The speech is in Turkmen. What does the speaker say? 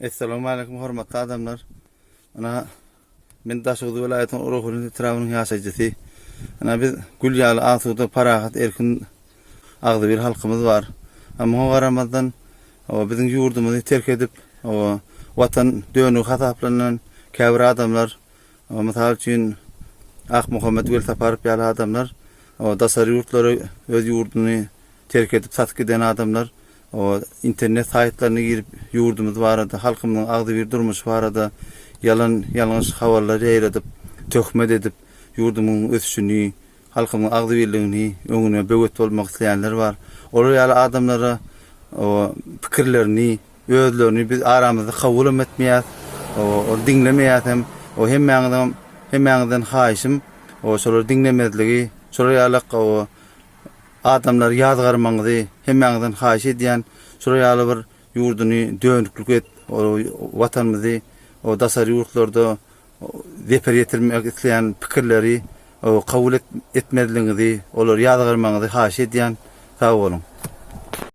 Essalamu hormatly adamlar. Ana men Daşoguz welaýatynyň Oruhulyn etrabynyň ýaşaýjysy. Ana biz gül ýaly asuda, parahat, erkin agzybir halkymyz bar. Muňa garamazdan biziň ýurdumyzy terk edip, watan dönügi hasaplanan käbir adamlar, mysal üçin Akmuhammet Welsaparow ýaly adamlar daşary ýurtlara öz ýurduny terk edip satyp giden adamlar internet saýtlaryna girip ýurdumyz barada, halkymyzyň agzybir durmuşy barada ýalan, ýalňyş habarlar ýaýradyp, töhmet edip, ýurdumyzyň ösüşini, halkymyzyň agzybirligini öňüne böwet bolmak isleýänler bar. Olar ýaly adamlara pikirlerini, özlerini biz aramyzda kabulam etmeýäs, ony diňlemeýäs hem. Hemmäňiziň, hemmäňizden haýyşym, şolary diňlemezligi, şolar ýaly Adamlary ýazgarmaňyzy hemmäňizden haýyş edýän şular ýaly bir ýurduny dönüklik et watanymyzy daşary ýurtlarda zeper ýetirmek isleýän pikirleri kabul etmezligiňizi olary ýazgarmaňyzy haýyş edýän sag boluň.